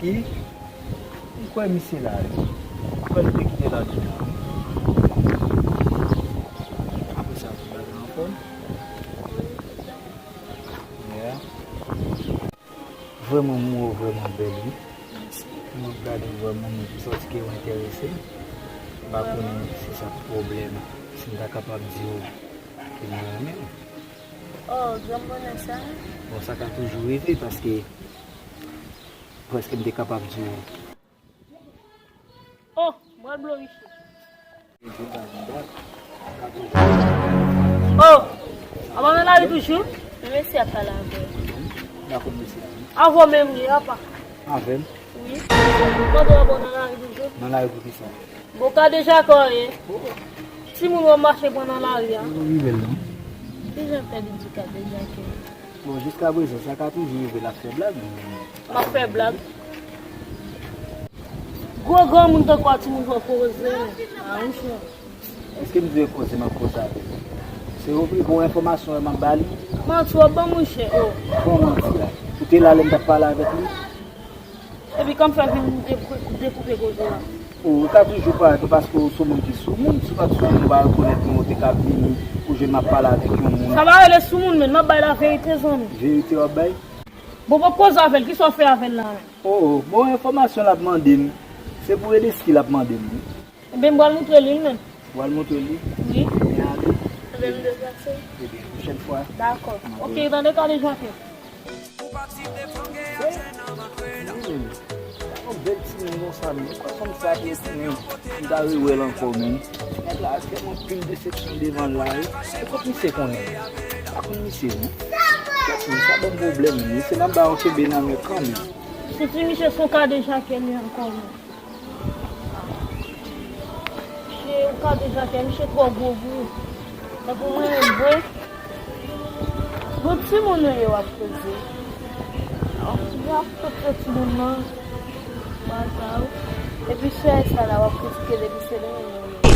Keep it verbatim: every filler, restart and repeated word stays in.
Ki? M kwè misye la, wi. M kwè li te kite la deja, wi. Apre sa, tout bagay anfòm? Yeah. Vrèman, moun ou vrèman bèl, wi. Mwen ap gade vrèman, moun ki sòti ke ou enterese. M pa konnen si sa pwoblèm, si m ta kapab di w ke mwen renmen w. Oh, granmoun sa. Bon, sa ka toujou rive, paske prèske m te kapab di w. Oh, m pral blow Michel. Oh, apa nan lari toujou? Men mesye ap pale avè w. Dakò, mesye. Avè w menm li, apa? Avè m? Wi. Mande w apa nan lari toujou? Nan lari pou kisa? Bon, ka deja kò ye. Timoun w ap mache pran nan lari a. Ou rive l non. Deja fè li di ka deja kè. Bon, jiskaprezan, sa ka toujou rive, l ap fè blag. M ap fè blag. Gwo granmoun tankou a timoun fò koze. A, monchè. Èske m dwe koze, m ap koze avè l? Se yon, yon enfòmasyon m ap ba li. Manti w ap ban monchè, oh. Bon, manti la. Ou te la lè m t ap pale avèk li? Epi kòman fè vin dekoupe, dekoupe koze a? Ou ka toujou parèt ou paske ou se yon moun ki soumoun. Si w pa t soumoun, ou pa rekonèt mwen, ou te ka vini, ou jwenn m ap pale avèk yon moun. Sa pa rele soumoun, men m ap bay laverite, zanmi. Verite w ap bay? Bon, bon, koze avè l, kisa w fè avè l la menm? Oh, oh, bon, enfòmasyon l ap mande m. Se pou Redeski l ap mande m, wi. Ebyen, m pral montre li l menm. Ou pral montre li? Wi. Ebyen, ale. Ebyen, m deplase. Ebyen, pwochèn fwa. Dakò. Ok, tande, ka deja fè. Hmm. Yon bèl timoun konsa, men. Kòm sa, pou timoun, m ta rewè l ankò, men. Nèg la fè m anpil desepsyon devan l la, wi. E kot misye konnen? Pa konn misye, non. Kèt, men sa ban m pwoblèm, wi. Se nan ba yo kenbe nan men kanmenm. Soti misye se yon ka deja kè li ankò, men. Misye, ou ka deja kè, misye twò gwo pou ou. Tankou mwen menm vre. Bon, timoun ou ye w ap koze. Ou ap koze timoun nan. Baka ou. Epi sè sa la w ap kritike depi se li menm ou ye.